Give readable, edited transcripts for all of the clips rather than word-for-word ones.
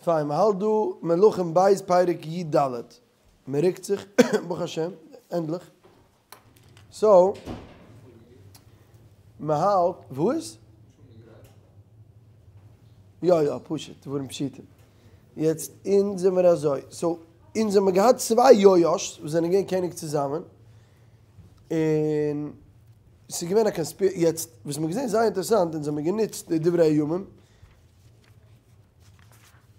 פיין, מען האלט דא מלכים ב' פרק י ד, מען רוקט זיך ברוך השם, ענדליך. סאו, מען האלט, וואס? יא יא, פשוט, דברים פשוטים. יעצט, אונז זעמיר אזוי, סאו, אונז האמיר געהאט צוויי יואש'ס וואס זענען געווען קעניג צוזאמען, און ס'איז געווען א קאנספיר, יעצט, וואס מ'האט געזען זייער אינטערעסאנט, אונז האמיר גענוצט די דברי הימים,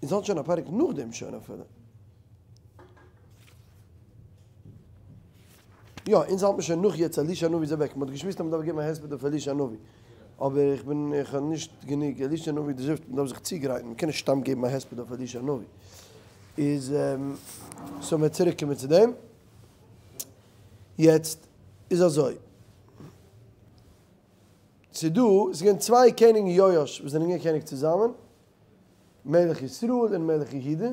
אונז האלט שוין א פרק נאכדעם שוין אפילו. יא, אונז האלט מיר שוין נאך יעצט אלישע הנביא איז אוועק, מ'האט געשמועסט אז מ'דארף געבן א הספד אויף אלישע הנביא, אבער איך בין, איך האב נישט גענוג, אלישע הנביא דעזערווט, מ'דארף זיך צוגרייטן, מ'קען נישט סתם געבן א הספד אויף אלישע הנביא. איז, סאו מ'וועט צוריק קומען צו דעם. יעצט איז אזוי, ס'איז דא, ס'איז געווען צוויי קעניגן יואש וואס זענען געווען קעניג צוזאמען, מלך ישראל און מלך יהודה,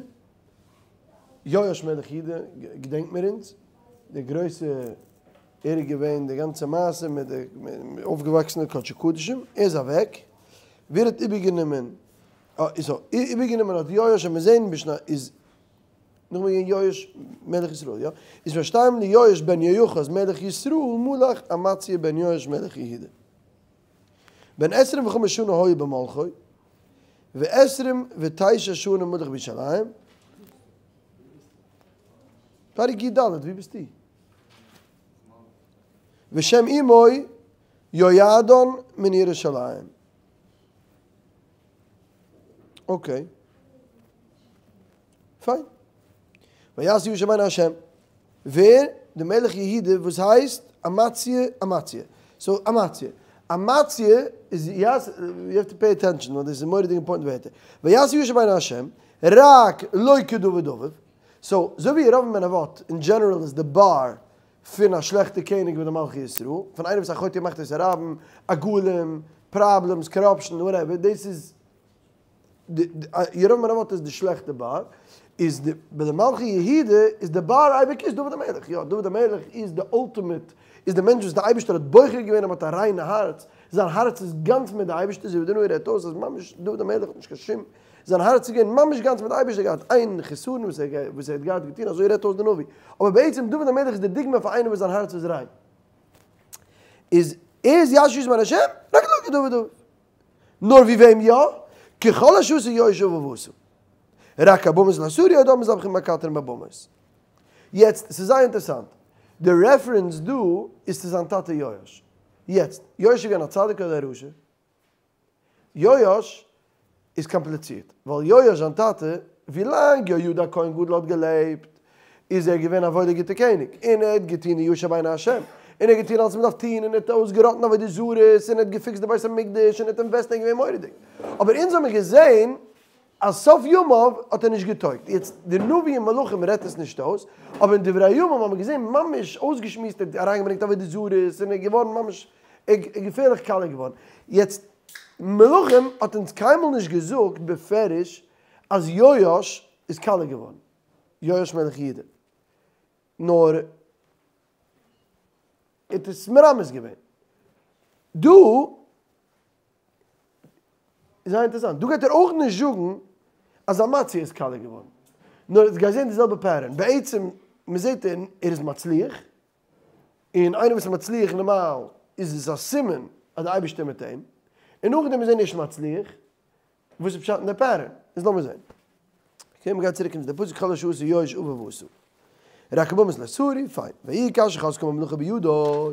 יואש מלך יהודה געדענקט מיר אונז, דער גרויסע, ער איז געווען די גאנצע מעשה מיט די אויפגעוואקסן אין קדשי קדשים, ער איז אוועק, ווער האט איבערגענומען, איבערגענומען האט יואש, און מיר זעהן משנה איז נאכדעם איז געווען יואש מלך ישראל, יא? איז בשנתים ליואש בן יהואחז מלך ישראל מלך אמציה בן יואש מלך יהודה. בן עשרים וחמש שנה היה במלכו, ועשרים ותשע שנה מלך בירושלים. פרק י ד, ווי ביסטו? ושם אמו יועדן מן ירושלים. אקעי. פיין. ויעש הישר בעיני השם. ווער? די מלך יהודה וואס הייסט אמציה אמציה. סאו אמציה. אמציה איז יעש, יו העוו טו פעי אטענשאן ווייל דאס איז מורא'דיג אימפארטענט ווערטער. ויעש הישר בעיני השם, רק לא כדוד אביו. סאו אזוי ווי ירבעם בן נבט אין דזשענעראל איז די באר פון א שלעכטע קעניג ביי די מלכי ישראל, פון איינער וואס א חוטא ומחטיא את הרבים, עגלים, פראבלעמס, קאראפשן, וואטעווער, דאס איז ירבעם בן נבט איז די שלעכטע באר, איז די ביי די מלכי יהודה איז די באר אייביג איז דוד המלך, יא דוד המלך איז די אולטימעט, איז די מענטש וואס די אייבערשטער האט בוחר געווען אים האט א ריינע הארץ, זיין הארץ איז גאנץ מיט די אייבערשטער, אזוי ווי די נביא רעדט אויס אז ממש דוד המלך האט נישט קיין שום, זיין הארץ איז געווען ממש גאנץ מיט די אייבערשטער געהאט איין חסרון וואס ער וואס ער האט געהאט געטון אזוי רעדט אויס די נביא, אבער בעצם דוד המלך איז די דוגמא פאר איינער וואס זיין הארץ איז ריין, איז ער איז יעש הישר בעיני השם, רק לא כדוד אביו. נאר ווי וועם יא? ככל אשר עשה יואש אביו עשה. רק הבמות לא סרו עוד המזבחים והקטרים בבמות. יעצט, ס'איז זייער אינטערעסאנט. די רעפערענס דא איז צו זיין טאטע יואש. יעצט, יואש איז געווען א צדיק אדער א רשע? יואש איז קאמפליצירט, ווייל יואש זיין טאטע, ווילאנג יהוידע הכהן גדול האט געלעבט, איז ער געווען א וואוילער גוטער קעניג, און ער האט געטון די הישר בעיני השם, און ער האט געטון אלס מען דארף טון, און ער האט אויסגעראטן עבודה זרות, און ער האט געפיקסט די בית המקדש, און ער האט אינוועסט און געווען מורא'דיג. אבער אונז האמיר געזען אז סוף ימיו האט ער נישט געטויגט. יעצט, די נביא אין מלכים רעדט עס נישט אויס, אבער אין דברי הימים האמיר געזען ממש אויסגעשמועסט, ער האט אריינגעברענגט עבודה זרות, און ער איז געווארן ממש געפערליך קאליע געווארן. יעצט, מלכים האט אונז קיינמאל נישט געזאגט בפירוש אז יואש איז קאליע געווארן. יואש מלך יהודה. נאר ער האט עס מרמז געווען. דא איז זייער אינטערעסאנט, דא גייט ער אויך נישט זאגן אז אמציה איז קאליע געווארן. נאר עס גייט זען די זעלבע פעטערן. בעצם מען זעט ער איז מצליח, און איינער וואס איז מצליח נארמאל איז עס א סימן אז די אייבערשטער איז מיט אים, און נאכדעם איז ער נישט מצליח, וואס איז פשט אין די פעטערן? איז לאמיר זען. אקעי מ'גייט צוריק אין די פסוק ככל אשר עשה יואש אביו עשה. רק הבמות לא סרו, פיין. ויהי כאשר חזקה הממלכה בידו.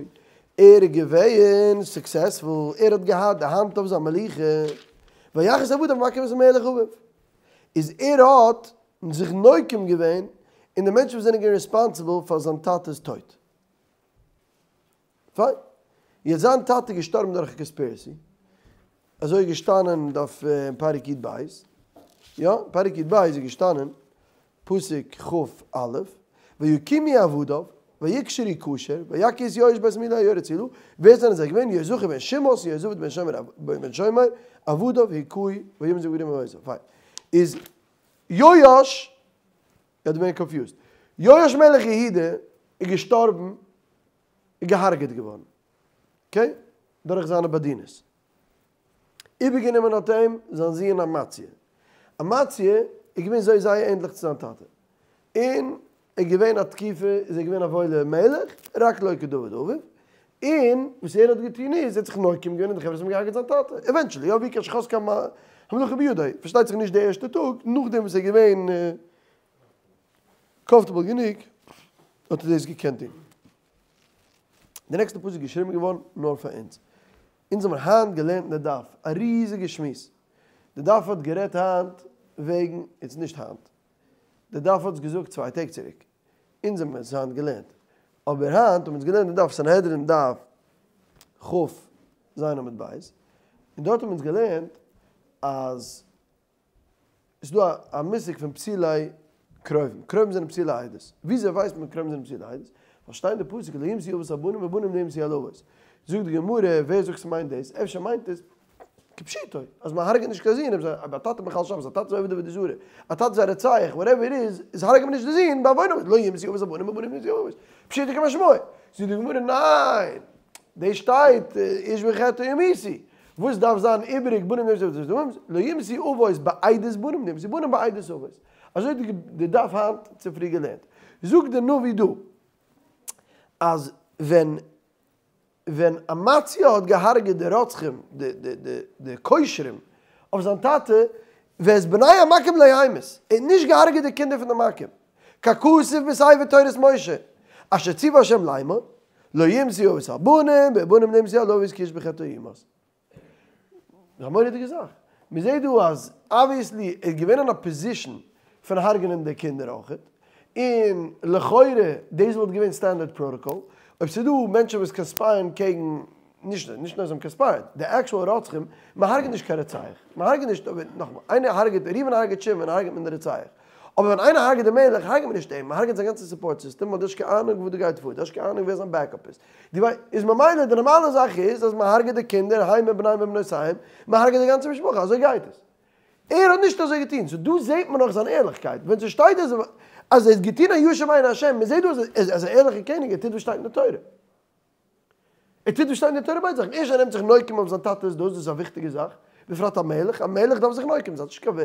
ער איז געווען סוקסעספול, ער האט געהאט די האנט אויף זיין מלוכה. ויך את עבדיו המכים את המלך אביו. איז ער האט זיך נוקם געווען אין די מענטשן וואס זענען געווען ריספאנסיבל פאר זיין טאטע'ס טויט. פיין. יעצט זיין טאטע איז געשטארבן דורך א קאנספירעסי. אזוי איז געשטאנען דף אין פרק י ב. יא, פרק י ב איז געשטאנען, פסוק כ א, ויקומו עבדיו, ויקשרו קשר, ויכו את יואש בית מילו היורה צילה, ווער זענען זיי געווען? יהוזכר בן שמהת, יהוזבד בן שומר בן שומר, עבדיו הכהו וימת בגדים רבבותם. פיין. איז יואש, יו געווען קאנפיוזד. יואש מלך יהודה איז געשטארבן, איז געהארגעט געווארן. אקעי? דורך זיינע באדינערס. איבערגענומען האט אים זיין זוהן אמציה. אמציה איז געווען זייער זייער ענדליך צו זיין טאטע, און ער איז געווען א תקופה איז ער געווען א וואוילער מלך, רק לא כדוד אביו, און וואס ער האט געטון איז, ער האט זיך נוקם געווען אין די חברה וואס האבן געהארגעט זיין טאטע, עווענטשעלי, יא והוא כאשר חזקה המלוכה בידו, פארשטייט זיך נישט די ערשטע טאג, נאכדעם וואס ער איז געווען קאמפארטעבל גענוג האט ער דאס געקענט טון. די נעקסטע פסוק איז געשריבן געווארן נאר פאר אונז. אונז האבן היינט געלערנט אין די דף א ריזיגע שמועס. די דף האט גערעדט היינט וועגן, איטס נישט היינט, די דף האט עס געזאגט צוויי טעג צוריק, אונז האבן עס היינט געלערנט, אבער היינט האבן אונז געלערנט די דף סנהדרין דף כ"ז עמוד ב', און דארט האבן אונז געלערנט אז ס'איז דא א מושג פון פסולי קרובים, קרובים זענען פסולי עדות, וויאזוי ווייסט מען קרובים זענען פסולי עדות? ווייל שטייט אין די פסוק לא יומתו אבות על בנים ובנים לא יומתו על אבות, זאגט די גמרא ווער זאגט ס'מיינט דאס? אפשר מיינט עס כפשוטו, אז מען הרג'ט נישט קיין זון, אויב א טאטע מחלל שבת, א טאטע איז עובד עבודה זרה, א טאטע איז א רוצח, וואטעווער איט איז, איז הרג'ט מען נישט די זון, בעוונם, לא יומתו אבות על בנים ובנים לא יומתו על אבות, פשוטו כמשמעו, זאגט די גמרא ניין, דאס שטייט איש בחטאו יומתו, וואס דארף זיין איבעריג בנים לא יומתו על אבות, לא יומתו אבות בעדות בנים, לא יומתו בנים בעדות אבות, אזוי האט די דף היינט צופרי געלערנט, זאגט די נביא דא אז ווען ווען אמציה האט געהארגעט די רוצחים, די קושרים, אויף זיין טאטע, ואת בני המכים לא המית, ער האט נישט געהארגעט די קינדער פון די מכים, ככתוב בספר תורת משה, אשר ציווה ה' לאמור, לא יומתו אבות על בנים, ובנים לא יומתו על אבות כי איש בחטאו יומת. ס'איז א מורא'דיגע זאך. מען זעט דא אז אבוויעסלי ער איז געווען אין א פאזישן פון הרג'נען די קינדער אויכעט, און לכאורה דאס וואלט געווען סטענדערט פראטאקאל, אויב ס'איז דא מענטשן וואס קאנספייערן קעגן, נישט נישט נאר זיי האבן קאנספייערט, די עקשועל רוצחים, מען הרג'ט נישט קיין רוצח, מען הרג'ט נישט, אבער נאכאמאל, איינער הרג'ט, ראובן הרג'ט שמעון הרג'ט מען די רוצח, אבער ווען איינער הרג'ט די מלך הרג'ט מען נישט אים, מען הרג'ט זיין גאנצע סופארט סיסטעם, ווייל דו האסט נישט קיין אהנונג וואס דא גייט פאר, דו האסט נישט קיין אהנונג ווער זיין בעקאפ איז. די ווייסט, איז ממילא די נארמאלע זאך איז אז מען הרג'ט די קינדער, המה בניהם ובנותיהם, מען הרג'ט די גאנצע משפחה, אזוי גייט עס. ער האט נישט אזוי געטון, סאו דא זעט מען נאך זיין ערליכקייט, ווען ס'שטייט אז אז ער האט געטון הישר בעיני השם, מען זעט דא אז ער איז א ערליכער קעניג, ער טוט וואס שטייט אין די תורה. ער טוט וואס שטייט אין די תורה ביידע זאכן, ערשט ער נעמט זיך נוקם אויף זיין טאטע'ס דאס, דאס איז א וויכטיגע זאך, בפרט א מלך, א מלך דארף זיך נוקם זיין, נישט קיין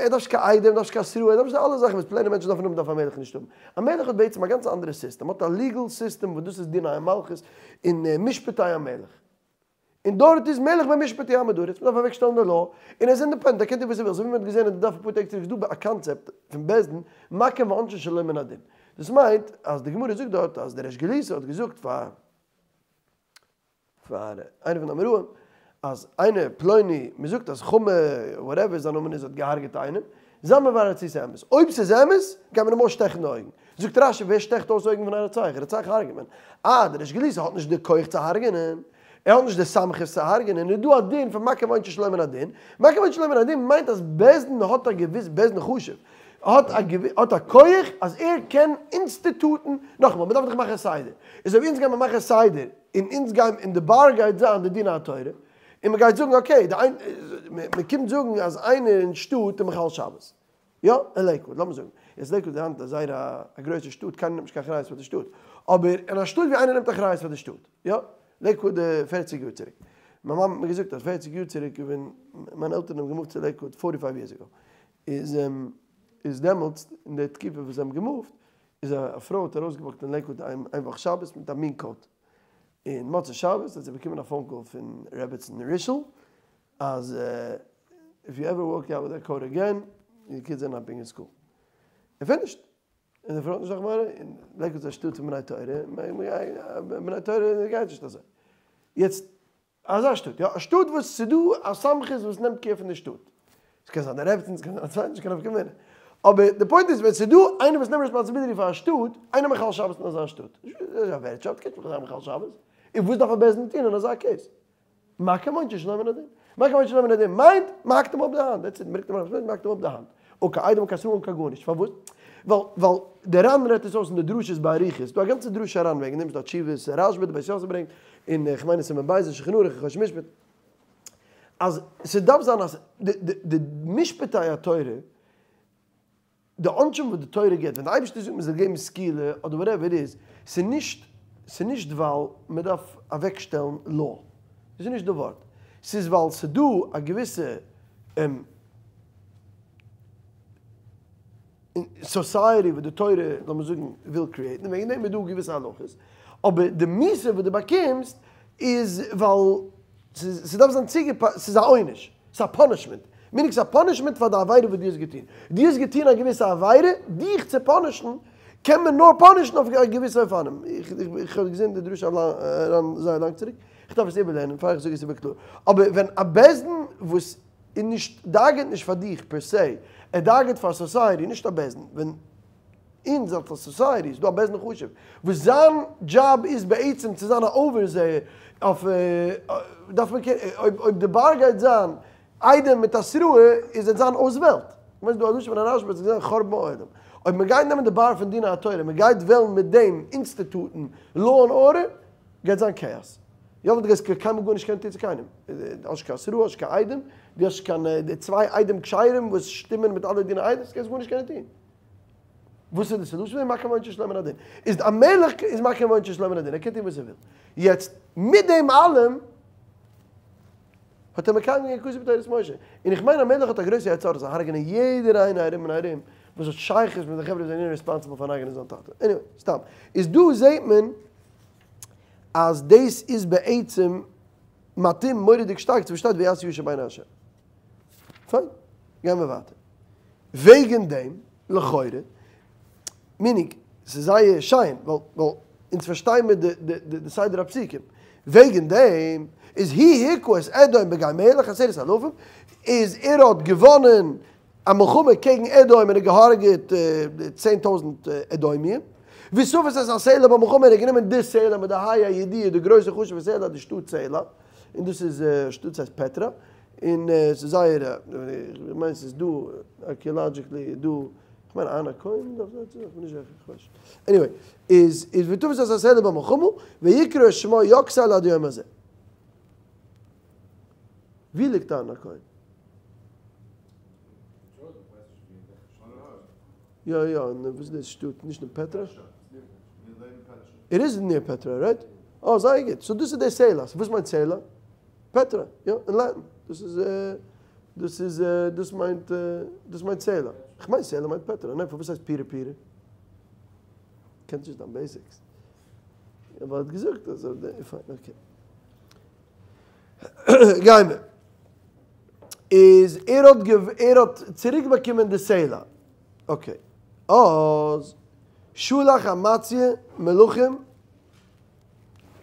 ער דארף נישט קיין עדים, ער דארף נישט קיין התראה, ער דארף נישט די אלע זאכן וואס פלעינע מענטשן דארפן האבן דארף א מלך נישט האבן. א מלך האט בעצם א גאנץ אנדערע סיסטעם, האט א ליגעל סיסטעם וואס דאס איז דיני המלכות און משפטי המלך. און דארט איז מלך במשפט יעמיד ארץ, מ'דארף אוועק שטעלן די law, און ער איז אינדעפענדענט, ער קען טון וואס ער וויל, אזוי ווי מ'האט געזען אין די דף אפאר טעג צוריק איז דא א קאנצעפט פון בית דין מכים ועונשין שלא מן הדין. דאס מיינט אז די גמרא זאגט דארט אז דער ריש גלותא האט געזאגט פאר פאר איינער פון די אמוראים אז איינער פלוני מען זאגט אז חמא וואטעווער זיין נאמען איז האט געהארגעט איינעם, זיי מברר צו ס'איז אמת, אויב ס'איז אמת גייט מען אים אויסשטעכן די אויגן, זאגט רשי ווער שטעכט אויס אויגן פון א רוצח, רוצח הרג'ט מען, אה דער ריש גלותא האט נישט די כח צו הרג'נען, ער האט נישט די סמכות צו הרג'נען, איז דא א דין פון מכה ועונשין שלא מן הדין, מכה ועונשין שלא מן הדין מיינט אז בית דין האט א געוויס בית דין חשוב, האט א האט א כח אז ער קען אינסטיטוטן, נאכאמאל מען דארף דאך מאכן סדר, איז אויב אונז גיימער מאכן סדר, און אונז גיימער און די באר גייט זיין די דיני התורה, און מען גייט זאגן אקעי, די איין מען קומט זאגן אז איינער אין שטאט איז מחלל שבת, יא, אין לעיקוואד, לאמיר זאגן, יעצט לעיקוואד איז היינט א זייער א גרויסע שטאט, קיינער נעמט נישט קיין אחריות פאר די שטאט, אבער אין א שטאט ווי איינער נעמט אחריות פאר די שטאט, יא, לעיקוואד פערציג יאר צוריק, מיין מאמע האט מיר געזאגט אז פערציג יאר צוריק ווען מיינע עלטערן האבן געמופט צו לעיקוואד פארטי פייוו יערס עגאו, איז איז דעמאלטס אין די תקופה וואס זיי האבן געמופט, איז א פרוי האט ארויסגעוואקט אין לעיקוואד איין וואך שבת מיט א מינק קאוט, און מוצאי שבת האט זי באקומען א פאון קאל פון רעבעצן רישל אז איף יו עווער וואלק אוט וויט דעט קאוט אגעין, יור קידס אר נאט בינג אין סקול. און פינישט. און די פרוי האט נישט נאך מורא, און לעיקוואד איז א שטאט פון בני תורה, בני תורה גייט נישט אזוי. יעצט, אזא שטאט, יא, א שטאט וואס ס'איז דא א סמכות וואס נעמט קעיר פון די שטאט. ס'קען זיין די רעבעצן, ס'קען זיין א צווייטן, נישט קיין נפקא מינה. אבער די פוינט איז ווען ס'איז דא איינער וואס נעמט רעספאנסיביליטי פאר א שטאט, איינער מחלל שבת אין אזא שטאט. נישט א ווערטשאפט, קענסט מיך זיין מחלל שבת. און וואס דארף א בית דין טון אין אזא קעיס? מכה ועונשין שלא מן הדין. מכה ועונשין שלא מן הדין מיינט, מ'האקט אים אפ די האנט, דעטס איט, מ'רוקט אים ארויס, מ'האקט אים אפ די האנט. אן קיין עדים אן קיין התראה אן קיין גארנישט. פארוואס? ווייל ווייל דער ר"ן רעדט עס אויס אין די דרשות באריכות, ס'דא א גאנצע דרשה ר"ן וועגן דעם, ס'דא תשובות רשב"א, די בית יוסף ברענגט, און כ'מיין אין סימן ב' אין שולחן ערוך אין חושן משפט, אז ס'דארף זיין אז די די משפטי התורה, די עונשים וואס די תורה גיבט, ווען די אייבערשטער זאגט מען זאל געבן סקילה אדער וואטעווער איט איז, ס'איז נישט, ס'איז נישט ווייל מען דארף אוועק שטעלן law, דאס איז נישט די ווארט, ס'איז ווייל ס'איז דא א געוויסע. סאסייעטי וואס די תורה לאמיר זאגן וויל קריעטן, וועגן דעם איז דא געוויסע הלכות, אבער די מיתה וואס דו באקומסט איז ווייל ס'דארף זיין צוגעפאסט, ס'איז א עונש, ס'איז א פאנישמענט, מיינינג ס'איז א פאנישמענט פאר די עבירה וואס דו האסט געטון, דו האסט געטון א געוויסע עבירה, דיך צו פאנישן קען מען נאר פאנישן אויף געוויסע אופנים, איך האב געזען די דרשה זייער לאנג צוריק, איך דארף עס איבערלערנען פאר איך זאג עס איבער קלאר, אבער ווען א בית דין וואס איז נישט דאגה'ט נישט פאר דיך פער סעי, ער דאגה'ט פאר סאסייעטי, נישט א בית דין, ווען אונז אלס א סאסייעטי איז דא א בית דין חשוב וואס זיין דזשאב איז בעצם צו זיין א אויפזעער אויף דארף מען אויב אויב די באר גייט זיין עדים מיט התראה איז וועט זיין אויס וועלט. כ'מיין ס'דא א לשון פון א רשב"א ס'גייט זיין חורבן עולם. אויב מ'גייט נעמען די באר פון דיני התורה מ'גייט וועלן מיט דעם אינסטיטוטן law and order גייט זיין כאאס. יא ווייל דו גייסט קיינמאל גארנישט קענען טון צו קיינעם. דו האסט נישט קיין התראה, האסט נישט קיין עדים, דו האסט נישט קיין די צוויי עדים כשרים וואס שטימען מיט אלע דיני עדות, קענסט גארנישט קענען טון. וואס איז די סעלושען? מכים עונשו שלא מן הדין. איז א מלך איז מכים עונשו שלא מן הדין, ער קען טון וואס ער וויל. יעצט, מיט דעם אלעם האט ער מקיים געווען כתוב בתורת משה. און איך מיין א מלך האט א גרויסע יצר הרע צו הרג'נען יעדער איינער ארום און ארום וואס האט שייכות מיט די חברה וואס זענען ריספאנסיבל פארן הרג'נען זיין טאטע. עניוועי, סתם. איז דא זעהט מען אז דאס איז בעצם מתאים מורא'דיג שטארק צו וואס שטייט ויעש הישר בעיני השם. פיין, גייען מיר ווייטער. וועגן דעם, לכאורה, מיינינג, ס'איז זייער שיין, ווייל ווייל אונז פארשטייען מיר די די די סדר הפסוקים. וועגן דעם איז הוא הכה את אדום בגיא מלך 10,000, איז ער האט געוואנען א מלחמה קעגן אדום און ער האט געהארגעט 10,000 אדומים. ותפש את הסלע במלחמה און ער האט גענומען די סלע מיט די ה' הידיעה די גרויסע חשוב'ע סלע די שטאט סלע, און דאס איז שטאט ס'הייסט פעטרא, און ס'איז זייער א, איך מיין ס'איז דא ארקיאלאדזשיקלי איז דא, איך מיין אהרן הכהן דארף זיין צו, איך בין נישט זיכער, איך ווייס נישט. עניוועי, איז איז ותפש את הסלע במלחמה, ויקרא את שמה יקתאל עד היום הזה. ווי ליגט אהרן הכהן? יא יא, און וואס איז דאס שטאט? נישט אין פעטרא? איט איז ניר פעטרא, רייט? אה, זייער גוט. סאו דאס איז די סלע. סאו וואס מיינט סלע? פעטרא, יא, אין לאטין. דאס איז, דאס איז, דאס מיינט, דאס מיינט סלע. איך מיין סלע מיינט פעטרא. ניין, פארוואס הייסט פירא פירא? קענסט נישט דיין בעיסיקס. אבער האט געזאגט אז פיין, אקעי. גיימער. איז ער האט ער האט צוריק באקומען די סלע. אקעי. אז שלח אמציה מלכים.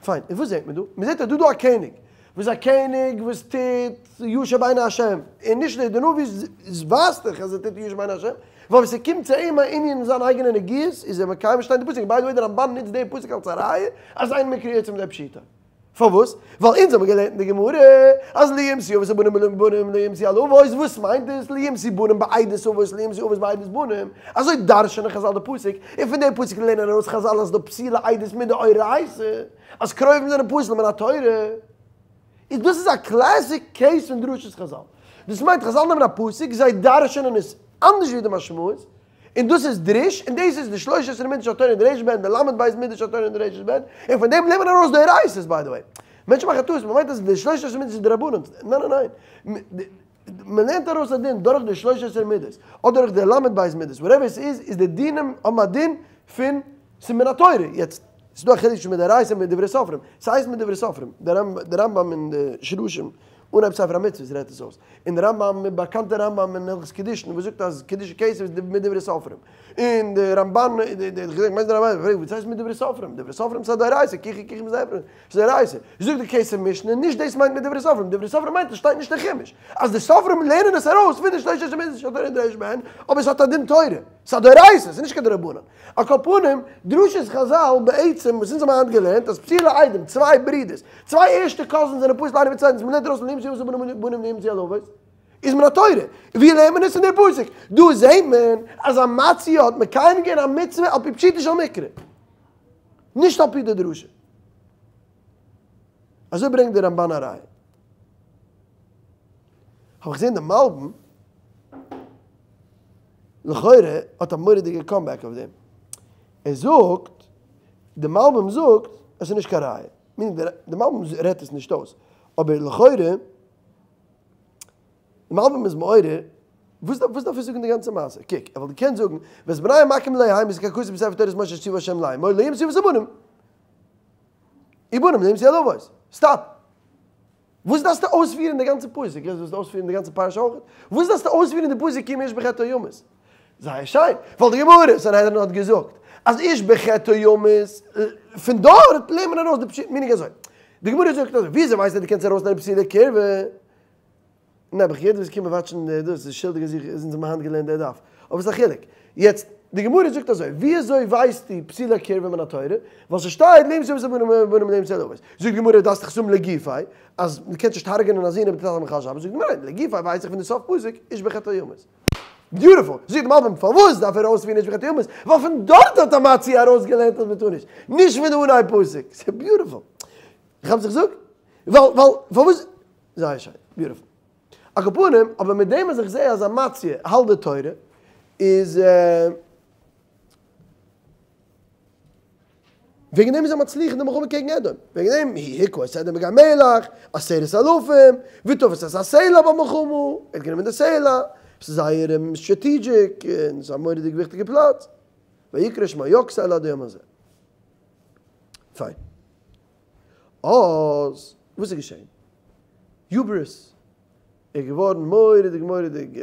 פיין, און וואס זעט מען דא? מען זעט אז דא דא א קעניג, וואס א קעניג וואס טוט ישר בעיני השם, און נישט נאר די נביא ווייזט דאך אז ער טוט ישר בעיני השם, ווייל ווען ס'קומט צו אים א ענין אין זיין אייגענע נגיעות, איז ער מקיים שטיין די פסוק, ביי די וועי די רמב"ן נוצט די פסוק אלס א ראיה אז אין מקרא יוצא מידי פשוטו. פארוואס? ווייל אונז האבן געלערנט אין די גמרא אז לא יומתו אבות על בנים ובנים לא יומתו על אבות, וואס מיינט דאס לא יומתו בנים בעדות אבות לא יומתו אבות בעדות בנים? אזוי דרש'נען חזל די פסוק, און פון די פסוק לערנען ארויס חזל אז די פסולי עדות מדאורייתא, אז קרובים זענען פסול מן התורה. איז דאס איז א קלעסיק קעיס פון דרשת חזל. דאס מיינט חזל נעמען א פסוק, זיי דרש'נען עס אנדערש ווי די משמעות, און דאס איז דרוש, און דאס איז די שלש עשרה מידות שהתורה נדרשת בהן, די ל' בית מידות שהתורה נדרשת בהן, און פון דעם לערנט מען ארויס דאורייתא'ס ביי די וועי. מענטשן מאכן א טעות, מען מיינט אז די שלש עשרה מידות איז דרבנן, ניין ניין ניין, מען לערנט ארויס א דין דורך די שלש עשרה מידות, אדער דורך די ל' בית מידות, וואטעווער עס איז, איז די דינים האבן א דין פון ס'איז מן התורה, יעצט, ס'איז דא א חילוק צווישן מדאורייתא און מדברי סופרים, ס'הייסט מדברי סופרים, די רמב"ם אין די שרשים, אנהייב ספר המצוות רעדט עס אויס, און די רמב"ם, די באקאנטע רמב"ם אין הלכות קידושין וואס זאגט אז קידושי כסף איז מדברי סופרים, און די רמב"ן, כ'מיין די רמב"ן, פרעגט וואס הייסט מדברי סופרים, דברי סופרים איז א דאורייתא, קיחי קיחי מספר, ס'איז דאורייתא, זאגט די כסף משנה, נישט דאס מיינט מדברי סופרים, דברי סופרים מיינט עס שטייט נישט אין חומש, אז די סופרים לערנען עס ארויס פון די שלש עשרה מידות שהתורה נדרשת בהן, אבער עס האט א דין תורה, ס'איז א דאורייתא, ס'איז נישט קיין דרבנן. על כל פנים, דרשת חזל בעצם וואס אונז האבן היינט געלערנט אז פסולי עדים, צוויי ברידערס, צוויי ערשטע קאזינס זענען פסול איינער מיט צווייטן, מ'לערנט ארויס לא יומתו אבות על בנים לא יומתו על אבות, איז מן התורה. ווי לערנט מען עס אין דער פסוק? דא זעהט מען אז אמציה האט מקיים געווען א מצוה על פי פשוטו של מקרא, נישט על פי די דרשה. אזוי ברענגט דער רמבן א ראיה. האב איך געזען די מלבי"ם. לכאורה האט א מורא'דיגע קאמבעק אויף דעם. ער זאגט, די מלבי"ם זאגט עס איז נישט קיין ראיה. מיינט די מלבי"ם רעדט עס נישט אויס. אבער לכאורה, די מלבי"ם איז מעורר. וואס דארף ער זאגן די גאנצע מעשה? קוק, ער וואלט געקענט זאגן, ואת בניהם מכים לא המית ככתוב בספר תורת משה אשר ציווה ה' לאמור לא יומתו אבות על בנים ובנים לא יומתו על אבות. סטאפ! וואס דארפסטו אויספירן די גאנצע פסוק? יעצט ווילסטו אויספירן די גאנצע פרשה אויך? וואס דארפסטו אויספירן די פסוק כי אם איש בחטאו יומת? זייער שיין, ווייל די גמרא סנהדרין האט געזאגט אז איש בחטאו יומת, פון דארט לערנט מען ארויס די פשט, meaning אזוי, די גמרא זאגט אזוי, וויאזוי ווייסטו אז דו קענסט ארויסנעמען פסולי קירבה? נעבעך, יעדער וואס קומט וואטשן די דאס איז שולדיג אז איך אז אונז האבן היינט געלערנט די דף. אבער ס'איז א חילוק. יעצט, די גמרא זאגט אזוי, ווי אזוי ווייסטו פסולי קירבה מן התורה? ווייל ס'שטייט לא יומתו אבות על בנים ובנים לא יומתו על אבות. זאגט די גמרא דארפסט דאך זאגן לגופיה, אז מ'קען נישט הרג'נען א זון אויב די טאטע איז מחלל שבת. זאגט די גמרא ניין, לגופיה ווייס איך פון די סוף פסוק, איש בחטאו יומת. ביוטיפול! זאגט די מלבי"ם פארוואס דארף ער אויספירן איש בחטאו יומת? ווייל פון דארט האט אמציה ארויסגעלערנט אז מ'טאר נישט. נישט פון די אנהייב פסוק. ס'איז ביוטיפול. כאפסט וואס איך זאג? ווייל ווייל פארוואס? זייער שיין, ביוטיפול. על כל פנים, אבער מיט דעם אז איך זע אז אמציה האלט די תורה, איז וועגן דעם איז ער מצליח אין די מלחמה קעגן אדום. וועגן דעם, הוא הכה את אדום בגיא מלח, עשרת אלפים, ותפס את הסלע במלחמה, ער האט גענומען די סלע, ס'איז זייער strategic, און ס'איז א מורא'דיג וויכטיגע פלאץ. ויקרא שמה יקתאל עד היום הזה. פיין. אז וואס איז געשען? hubris איז געווארן מורא'דיג מורא'דיג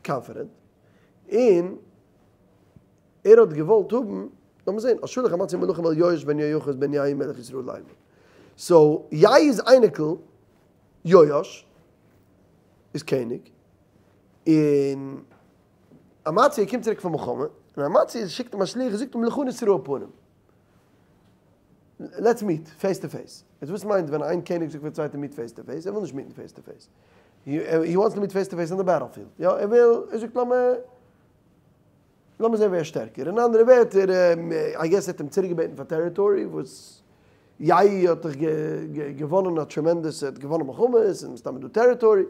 קאנפידענט, און ער האט געוואלט האבן, לאמיר זען, אז שלח אמציה מלאכים אל יואש בן יהואחז בן יהוא מלך ישראל לאמר. so יהוא'ס אייניקל יואש איז קעניג, און אמציה קומט צוריק פון מלחמה, און אמציה שיקט אים א שליח און זאגט אים לכה נתראה פנים. Let's meet face to face. יעצט וואס מיינט ווען איין קעניג זאגט פאר די צווייטע meet face to face? ער וויל נישט meet ן face to face. He wants to meet face to face אין די battlefield. יא, ער וויל, ער זאגט לאמיר, לאמיר זען ווער איז שטערקער. אין אנדערע ווערטער, I guess ער האט אים צוריקגעבעטן פאר territory וואס יהוא האט דאך געוואנען א tremendous, ער האט געוואנען מלחמות און מסתמא דא territory.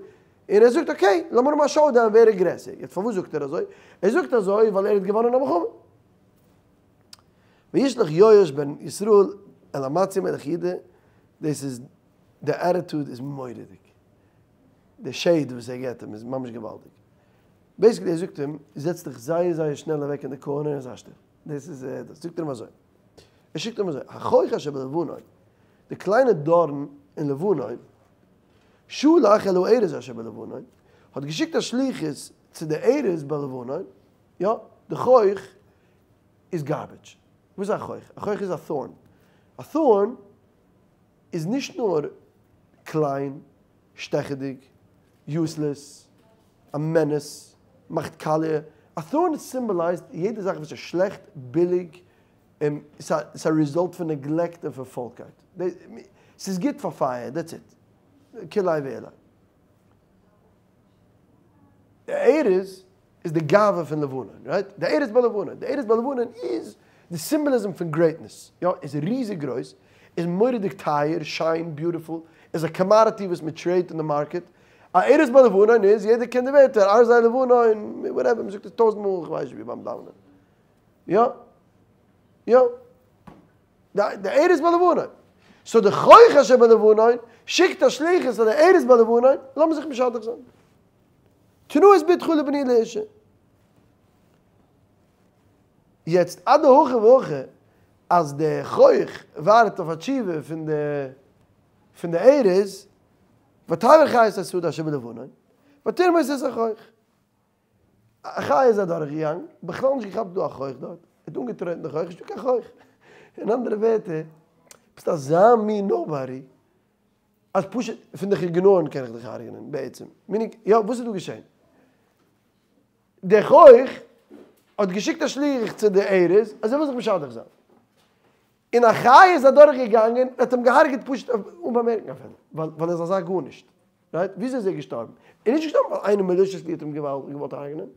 און ער זאגט okay, לאמיר האבן א showdown ווער איז גרעסער. יעצט פארוואס זאגט ער אזוי? ער זאגט אזוי ווייל ער האט געוואנען א מלחמה. וישלח יואש בן ישראל אל אמציה מלך יהודה, דאס איז די attitude איז מורא'דיג, די shade וואס ער געבט אים איז ממש געוואלדיג, basically ער זאגט אים זעץ דיך זייער זייער שנעל אוועק אין די corner און זיי שטיל, דאס איז דאס זאגט ער אים אזוי, ער שיקט אים אזוי, החוח אשר בלבנון, די קליינע דארן אין לבנון, שלח אל הארז אשר בלבנון, האט געשיקט א שליחות צו די ארז בלבנון, יא, די חוח איז garbage. וואס איז א חוח? א חוח איז א thorn. א thorn איז נישט נאר קליין, שטעכעדיג, useless, א menace, מאכט קאליע. א thorn symbolized יעדע זאך וואס איז שלעכט, ביליג, און ס'איז א result פון neglect און פון פוילקייט. ס'איז גוט פאר פייער, that's it. כולי ואולי. די ארז איז די גאווה פון לבנון, right? די ארז בלבנון, די ארז בלבנון איז די symbolism פון greatness, יא, איז ריזיג גרויס, איז מורא'דיג טייער, שיין, beautiful, איז א commodity וואס מען trade ט אין די market, א ארז בלבנון איז, יעדער קען די ווערטער, ארזי לבנון, whatever, מען זאגט עס טויזנט מאל, איך ווייס נישט ווי ביים דאווענען, יא, יא, די ארז בלבנון, so די חוח אשר בלבנון שיקט א שליחות פאר די ארז בלבנון, לאמיר זיך משדך זיין. תנה את בתך לבני לאשה. יעצט עד דהכי והכי אז די חוח ווארט אויף א תשובה פון די פון די ארז, ותעבר חית השדה אשר בלבנון, ותרמוס את החוח. א חיה איז אדורך געגאנגען, בכלל נישט געכאפט דא א חוח דארט, ער האט אנגעטרעטן די חוח, נישטא קיין חוח. אין אנדערע ווערטער, ביסט אזא מין nobody, אז פשוט פון דיך ignore ן קען איך דיך הרג'נען בעצם. Meaning, יא, וואס איז דא געשען? דער חוח האט געשיקט א שליח צו די ארז אז ער וויל זיך משדך זיין. און א חיה איז אדורך געגאנגען און האט אים געהארגעט פשוט אן באמערקן אפילו, ווייל ער איז אזא גארנישט. Right? וויאזוי איז ער געשטארבן? ער איז נישט געשטארבן ווייל איינער maliciously האט אים געוואלט הרג'נען. ער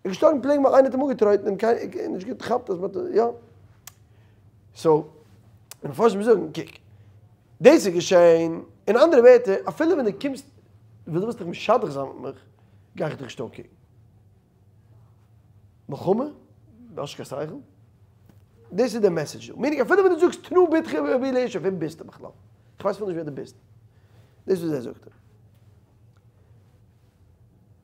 איז געשטארבן plain ווייל איינער האט אים אנגעטרויטן און קיינער נישט געכאפט אז מ'האט יא. So, די מפרשים זאגן, קוק, דאס איז געשען, אין אנדערע ווערטער, אפילו ווען דו קומסט, ווען דו ווילסט דיך משדך זיין מיט מיך, גיי איך דיך נישט אנקוקן. מלחמה? דו האסט נישט קיין שכל? דאס איז די message דא. Meaning אפילו ווען דו זאגסט תנה בתך לבני לאשה, ווער ביסטו בכלל? איך ווייס אפילו נישט ווער דו ביסט. דאס איז וואס ער זאגט.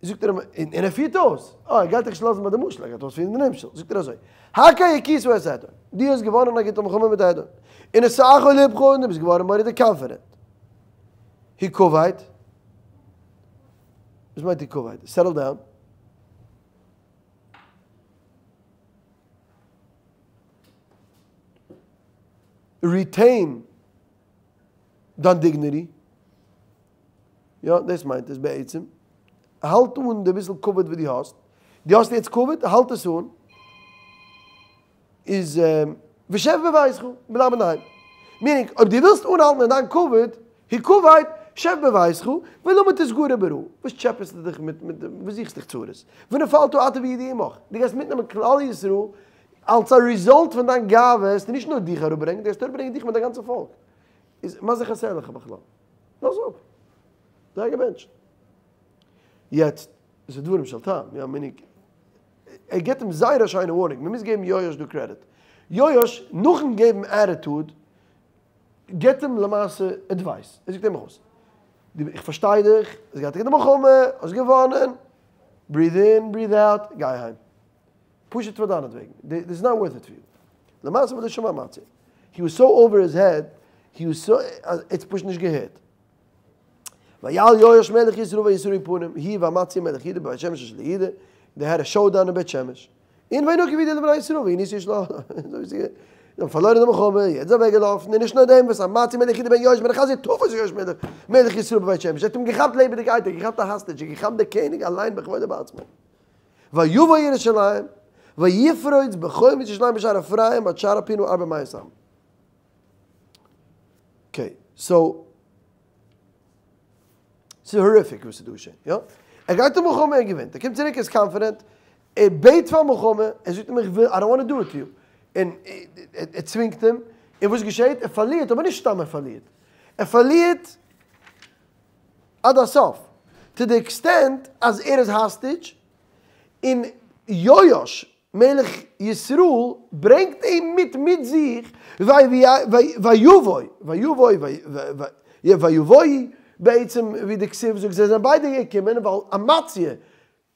זאגט ער אים, און ער פירט אויס, אה, ער גייט דיך נישט לאזן ביי די משל, ער גייט אויספירן די נמשל, זאגט ער אזוי, הכה הכית את אדום, דו האסט געוואנען א גוטע מלחמה מיט אדום, ונשאך לבך און דו ביסט געווארן מורא'דיג קאנפידענט. הכבד, וואס מיינט הכבד? Settle down. Retain דיין dignity. יא, דאס מיינט עס בעצם. האלט אן די ביסל כבוד וואס דו האסט. דו האסט יעצט כבוד, האלט עס אן. איז ושב בביתך, בלייב אינדערהיים. Meaning, אויב דו ווילסט אנהאלטן אין דיין כבוד, הכבד, שב בביתך, ולמה תתגרה ברעה. וואס טשעפעסטו דיך מיט, מיט, וואס זוכסט דיך צרות? ונפלת אתה ויהודה עמך. דו גייסט מיטנעמען כלל ישראל, אלס א result פון דיין גאווה, וועסטו נישט נאר דיך אראפברענגען, דו גייסט אראפברענגען דיך מיט דיין גאנצע פאלק. איז מה זה חסר לך בכלל? לאז אפ. זיי געבענטשט. יעצט, עס איז דברים של טעם, יא, meaning, ער געבט אים זייער א שיינע warning, מען מוז געבן יואש דא credit. יואש, נאכן געבן attitude, געבט אים למעשה advice. ער זאגט אים אויס, איך פארשטיי דיך, עס גייט דיך די מלחמה, האסט געוואנען, breathe in, breathe out, גיי אהיים. פשוט פאר דיינעטוועגן, this is not worth it for you. למעשה ולא שמע אמציה. He was so over his head, he was so, ער האט פשוט נישט געהערט. ויעל יואש מלך ישראל ויסרו פנים, הוא ואמציה מלך יהודה בבית שמש אשר ליהודה, they had a showdown אין בית שמש. און וינקם יהודה לבני ישראל וינוסו איש לאהליו. זיי האבן פארלוירן די מלחמה, יעצט איז אוועקגעלאפן, און נישט נאר דעם, וואס אמציה מלך יהודה בן יואש בן אחזיה תפס יואש מלך ישראל בבית שמש, ער האט אים געכאפט לעבעדיגעהייט, ער האט געכאפט א hostage, ער האט געכאפט דער קעניג אליין בכבודו ובעצמו. ויבא ירושלים, ויפרוץ בחומת ירושלים בשער אפרים עד שער הפינה 400 אמה. Okay, so, ס'איז horrific וואס איז דא געשען, יא? ער גייט אין מלחמה, ער געווינט, ער קומט צוריק, ער איז confident, ער בעט פאר מלחמה, ער זאגט אים איך וויל, I don't want to do it to you, און ער צווינגט אים, און וואס געשעט? ער פארלירט, אבער נישט סתם ער פארלירט, ער פארלירט עד הסוף, to the extent אז ער איז hostage, און יואש מלך ישראל ברענגט אים מיט מיט זיך, ויבוא, ויבוא, ויבואו, בעצם ווי די כתיב זאגט, זיי זענען ביידע געקומען ווייל אמציה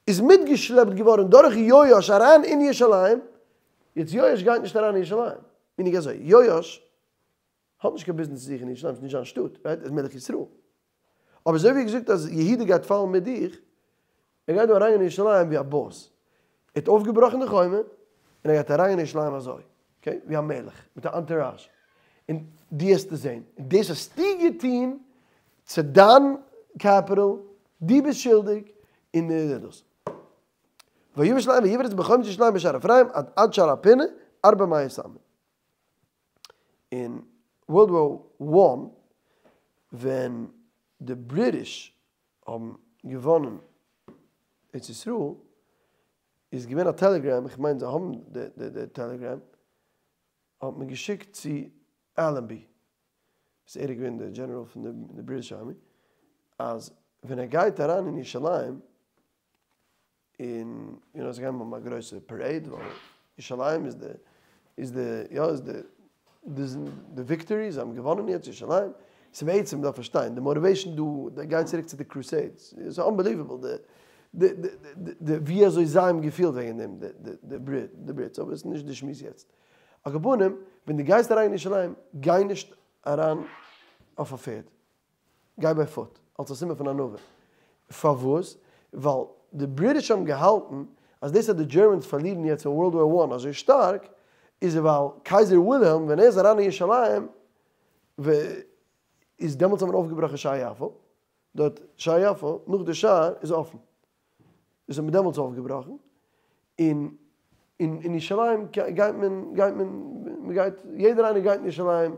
איז מיטגעשלעפט געווארן דורך יואש אריין אין ירושלים, יעצט יואש גייט נישט אריין אין ירושלים, meaning אזוי, יואש האט נישט קיין ביזנעס צו זיך אין ירושלים, ס'איז נישט זיין שטאט, right? ער איז מלך ישראל. אבער אזוי ווי געזאגט אז יהודה גייט פאלן מיט דיך, ער גייט דא אריין אין ירושלים ווי א boss. ער האט אויפגעבראכן די חומה, און ער גייט אריין אין ירושלים אזוי, okay? ווי א מלך, מיט א entourage. און דו האסט עס זען. און דאס האסטו געטון צו דיין capital, דו ביסט שולדיג, און דאס. ויבא ירושלים ויפרוץ בחומת ירושלים בשער אפרים עד שער הפינה, 400 אמה. אין World War One ווען די British האבן געוואנען ארץ ישראל איז געווען א telegram, איך מיין זיי האבן די telegram, האט מען געשיקט צו אלענבי, וואס ער איז געווען די general פון די British Army, אז ווען ער גייט אריין אין ירושלים און יו נאו זיי גייען האבן א גרויסע parade ווייל ירושלים איז די איז די יא איז די די victory זיי האבן געוואנען יעצט ירושלים, ס'איז בעצם מ'דארף פארשטיין די motivation דא גייט צוריק צו די Crusades, ס'איז unbelievable די די די ווי אזוי זיי האבן געפילט וועגן דעם די די Brits אבער ס'איז נישט די שמועס יעצט. על כל פנים ווען דו גייסט אריין אין ירושלים גיי נישט אריין אויף א פערד. גיי ביי foot, אלס א סימן פון ענווה. פארוואס? ווייל די British האבן געהאלטן אז דאס אז די Germans פארלירן יעצט אין World War One אזוי שטארק, איז ווייל קייזער ווילהעלם ווען ער איז אריין אין ירושלים איז דעמאלטס האט מען אויפגעבראכן שער יפו, דארט שער יפו נאך די שער איז אפן, דאס האט מען דעמאלטס אויפגעבראכן, און אין ירושלים גייט מען, גייט מען, מען גייט, יעדער איינער גייט אין ירושלים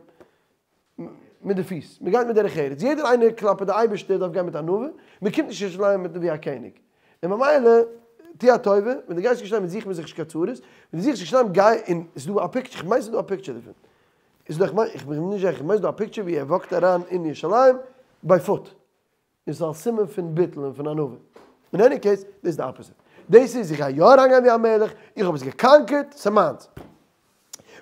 מיט די פיס, מען גייט מיט דרך ארץ, יעדער איינער כלפי די אייבערשטער דארף גיין מיט ענווה, מען קומט נישט ירושלים מיט ווי א קעניג, און ממילא טו א טובה, ווען דו גייסט ירושלים זוך מען זיך נישט קיין צרות, ווען דו זוכסט ירושלים גיי, און עס איז דא א picture, איך מיין ס'איז דא א picture דערפון, איז דא, איך מיין, איך בין נישט זיכער, איך מיין ס'איז דא א picture ווי ער walk ט אריין אין ירושלים ביי foot. איז א סימן פון ביטול און פון ענווה. אין any case, דאס איז די opposite. דאס איז, איך גיי יא אריינגיין ווי א מלך, איך האב עס גע conquer ט, ס'מיינס.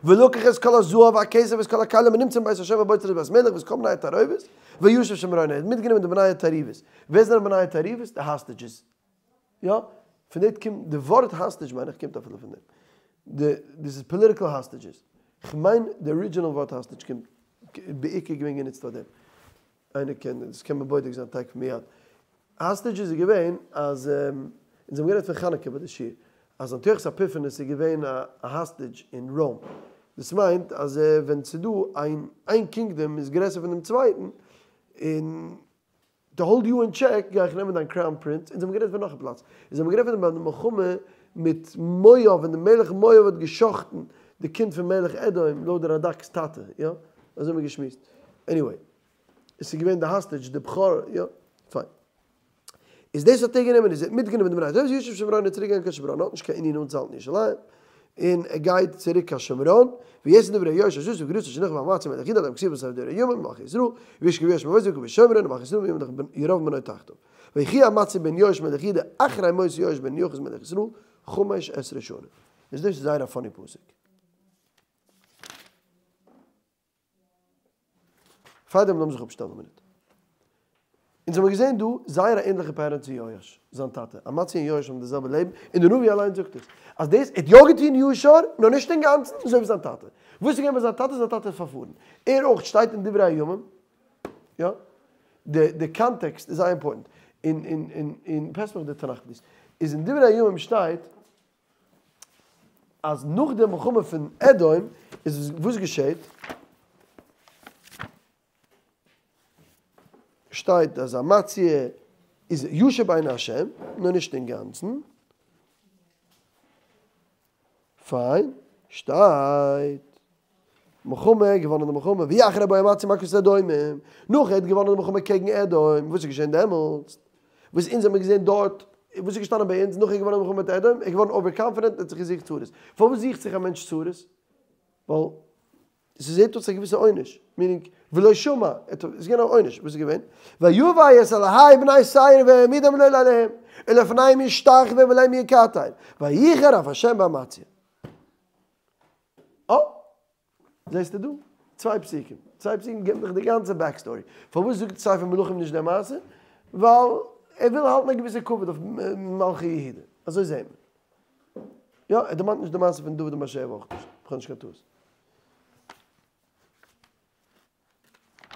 ולקח את כל הזהב והכסף ואת כל הכלים הנמצאים בבית השם ובאוצרות בית מלך ואת כל בני התערובת, וישב שומרונה. ער האט מיטגענומען די בני התערובת. ווער זענען בני התערובת? די hostages. יא, פון דארט קומט די ווארט האסטעדזש מיין איך קומט אפילו פון דעם. די דאס איז פאליטיקעל האסטעדזשעס. כ'מיין די ארידזשינעל ווארט האסטעדזש קומט בעיקר געווען גענוצט פאר דעם. איינער קען דאס קען מען בודק זיין תיכף מיד. האסטעדזש איז געווען אז אונז האבן גערעדט פון חנוכה ביי די שיעור אז אנטיוכוס אפיפאנעס איז געווען א האסטעדזש אין רוים. דאס מיינט אז ווען ס'איז דא איין איין קינגדאם איז גרעסער פון דעם צווייטן און טו האלד יו אין טשעק גיי איך נעמען דיין קראון פרינץ, אונז האבן גערעדט פון נאך א פלאץ, אונז האבן גערעדט פון ביי די מלחמה מיט מואב ווען די מלך מואב האט גע'שחט'ן די קינד פון מלך אדום לויט די רד"ק'ס טאטע, יא? אזוי האבן מיר געשמועסט. עניוועי. עס איז געווען די האסטעדזש די בכור, יא? פיין. איז דאס האט ער גענומען איז ער האט מיטגענומען די בני וישב שומרון און צוריק געגאנגען קיין שומרון האט נישט קיין ענין אנצוהאלטן ירושלים און ער גייט צוריק קיין שומרון ויעש דברי יואש אשר עשה וגבורתו אשר נלחם באמציה מלך יהודה על דברי כתיב בספר דברי הימים מלכי ישראל וישכב יואש עם אבותיו ויקבר בשומרון ומלכי ישראל וימלוך ירבעם בנו תחתיו ויחי אמציה בן יואש מלך יהודה אחרי מות יואש בן יואחז מלך ישראל 15 שנה איז דאס זייער א פאני פסוק. פארדעם לאמיר זיך אפשטעלן א מינוט. אונז האבן געזען דא זייער א ענליכע pattern צו יואש, זיין טאטע. אמציה און יואש האבן די זעלבע לעבן, און די נביא אליין זאגט עס, אז דאס ער האט יא געטון ישר, נאר נישט אינגאנצן אזוי ווי זיין טאטע. וואס איז געווען ביי זיין טאטע? זיין טאטע איז פארפארן. ער אויך שטייט אין דברי הימים, יא, די די קאנטעקסט איז זייער אימפארטענט. אין אין אין אין pass מיך די תנך please. איז אין דברי הימים שטייט אז נאך די מלחמה פון אדום איז וואס געשעט? שטייט אז אמציה איז ישר בעיני השם, נאר נישט אינגאנצן. פיין, שטייט מלחמה, געוואנען די מלחמה, ויהי אחרי בוא אמציה מכות אדומים, נאך ער האט געוואנען די מלחמה קעגן אדום, וואס איז געשען דעמאלטס? וואס אונז האמיר געזען דארט, וואס איז געשטאנען ביי אונז, נאך ער האט געוואנען די מלחמה מיט אדום, ער איז געווארן אווער קאנפידענט, ער האט זיך געזוכט צרות. פארוואס זוכט זיך א מענטש צרות? ווייל ס'זעט אויס א געוויסע עונש, meaning ולא שמע, עס איז געווען א עונש, וואס איז געווען? ויבא את אלהי בני שעיר ויעמידם לעול עליהם, ולפניהם ישתחוה ולהם יקטר, ויחר אף השם באמציה. אה! זעסטו דא? צוויי פסוקים. צוויי פסוקים געבן דיך די גאנצע back story. פארוואס זאגט ספר מלכים נישט די מעשה? ווייל ער וויל האלטן א געוויסע כבוד אויף מלכי יהודה. אזוי זעהט מען. יא, ער דערמאנט נישט די מעשה פון דוד און בת שבע אויך נישט. כ'האב נישט קיין טעות.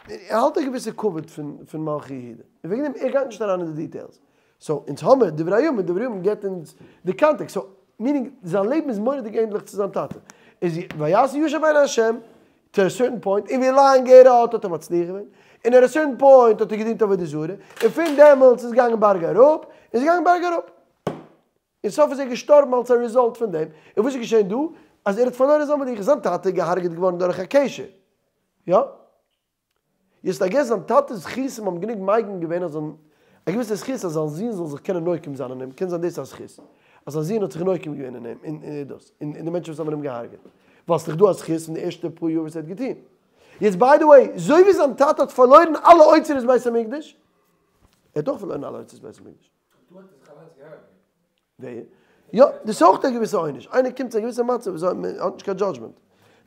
ער האלט א געוויסע כבוד פון פון מלכי יהודה, און וועגן דעם ער גייט נישט אריין אין די details. so אונז האמער דברי הימים, דברי הימים געבט אונז די קאנטעקסט, so meaning זיין לעבן איז מורא'דיג ענדליך צו זיין טאטע. איז ויעש הישר בעיני השם, to a certain point, און ווי לאנג ער האט האט ער מצליח געווען, און at a certain point האט ער געדינט עבודה זרה, און פון דעמאלטס איז געגאנגען בארג אראפ, איז געגאנגען בארג אראפ. אין סוף איז ער געשטארבן אלס א result פון דעם, און וואס איז געשען דא? אז ער האט פארלוירן זיין מלוכה, זיין טאטע איז געהארגעט געווארן דורך א קשר, יא? יעצט I guess זיין טאטע'ס זכותים האבן גענוג מגין געווען אז זיין, א געוויסע זכות אז זיין זון זאל זיך קענען נוקם זיין אין אים, קען זיין דאס איז א זכות, אז זיין זון האט זיך נוקם געווען אין אים, אין אין דאס, אין די מענטשן וואס האבן אים געהארגעט, ווייל ס'איז דאך דא א זכות פון די ערשטע פאר יאר וואס ער האט געטון. יעצט by the way, אזוי ווי זיין טאטע האט פארלוירן אלע אוצרות בית המקדש, ער האט אויך פארלוירן אלע אוצרות בית המקדש. דא האט ער זיך אליינס געהארגעט. ווער? יא, דאס איז אויך א געוויסע עונש. איינער קומט צו א געוויסע מצב וואס מען האט נישט קיין judgment.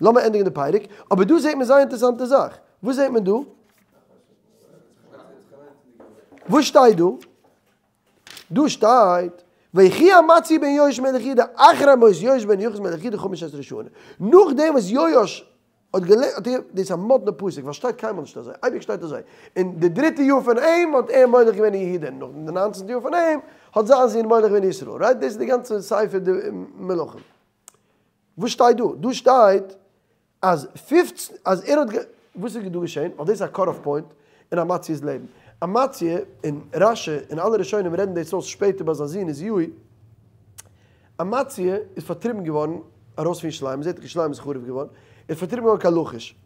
לאמיר ענדיגן די פרק, אבער דא זעט מען זייער אינטערעסאנטע זאך. וואס זעט מען דא? וואס שטייט דא? דא שטייט, ויחי אמציה בן יואש מלך יהודה אחרי מות יואש בן יואחז מלך יהודה 15 שנה. נאכדעם וואס יואש האט געלערנט, דאס איז א מאדנע פסוק, ווייל שטייט קיינמאל נישט אזוי, אייביג שטייט אזוי, אין די דריטע יאר פון אים האט ער מולך געווען אין יהודה, נאך די ניינצנטע יאר פון אים האט זיין זון מולך געווען אין ישראל, right? דאס איז די גאנצע ספר די מלכים. וואס שטייט דא? דא שטייט אז פופצן, אז ער האט, וואס איז דא געשען? ווייל דאס איז א cut off point אין אמציה'ס לעבן. אמציה און רשי און אלע ראשונים רעדן דאס אויס שפעטער ביי זיין זון עוזיהו, אמציה איז פארטריבן געווארן ארויס פון ירושלים, מ'זעט דאך ירושלים איז חרוב געווארן, ער איז פארטריבן געווארן קיין לכיש.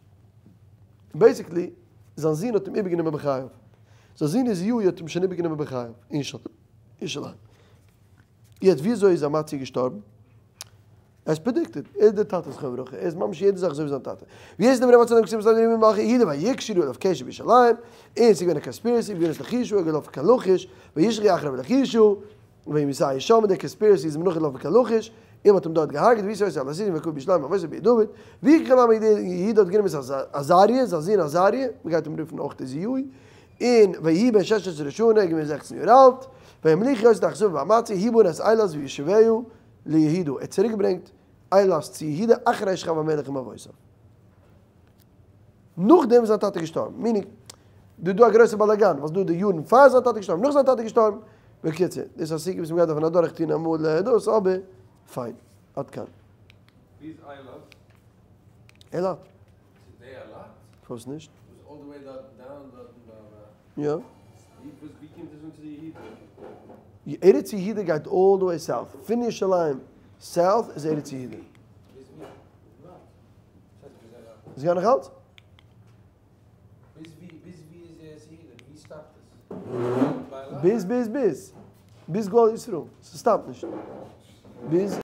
basically, זיין זון האט אים איבערגענומען בחייו. זיין זון עוזיהו האט אים שוין איבערגענומען בחייו אין ירושלים. יעצט ווי אזוי איז אמציה געשטארבן? as predicted, ער איז דער טאטע זכרונו לברכה, ער איז ממש יעדע זאך אזוי ווי זיין טאטע. ווי איז דער רבי צדוק סימן ס' דברי מלכי יהודה ויקשרו עליו קשר בירושלים, און ס'איז געווען א conspiracy, וירץ לכישה, ער איז געלאפן קיין לכיש, וישלחו אחריו לכישה, וימיתהו שם, די conspiracy איז נאך געלאפן קיין לכיש, און מ'האט אים דארט געהארגעט, וישא אותו על הסוסים ויכהו בירושלים אל בעיר דוד, ויקח אל יהודה האט גענומען עזריה, זיין זון עזריה, מ'גייט אים רופן אויך עוזיהו, און ויהי בן 16 שנה, ער איז געווען זעכצן יאר אלט. וימליכו אותו תחת אביו אמציה, הוא בנה את אילת וישיבה ליהודה, ער האט צוריק געברענגט אילת צו יהודה אחרי שכב המלך עם אבותיו. נאכדעם איז זיין טאטע געשטארבן, meaning, דא איז דא א גרויסע באלאגאן, וואס דא די יארן פאר זיין טאטע געשטארבן, נאך זיין טאטע געשטארבן, בקיצור, דאס איז א סוגיא וואס מ'גייט דארפן אדורך טון אמאל דאס, אבער פיין, עד כאן. ווי איז אילת? אילת. ס'איז די אילת? פארוואס נישט? וואס all the way דארט down דארטן ביי יא. ווי וואס ווי קומט עס אן צו די יהודה? ארץ יהודה גייט all the way south, פון ירושלים south איז ארץ יהודה. ביז ווי? איז גאר נאך אלץ? ביז ווי ביז ווי איז ארץ יהודה? ווי סטאפט עס? ביז ביז ביז ביז גאל ישראל, ס'סטאפט נישט. ביז.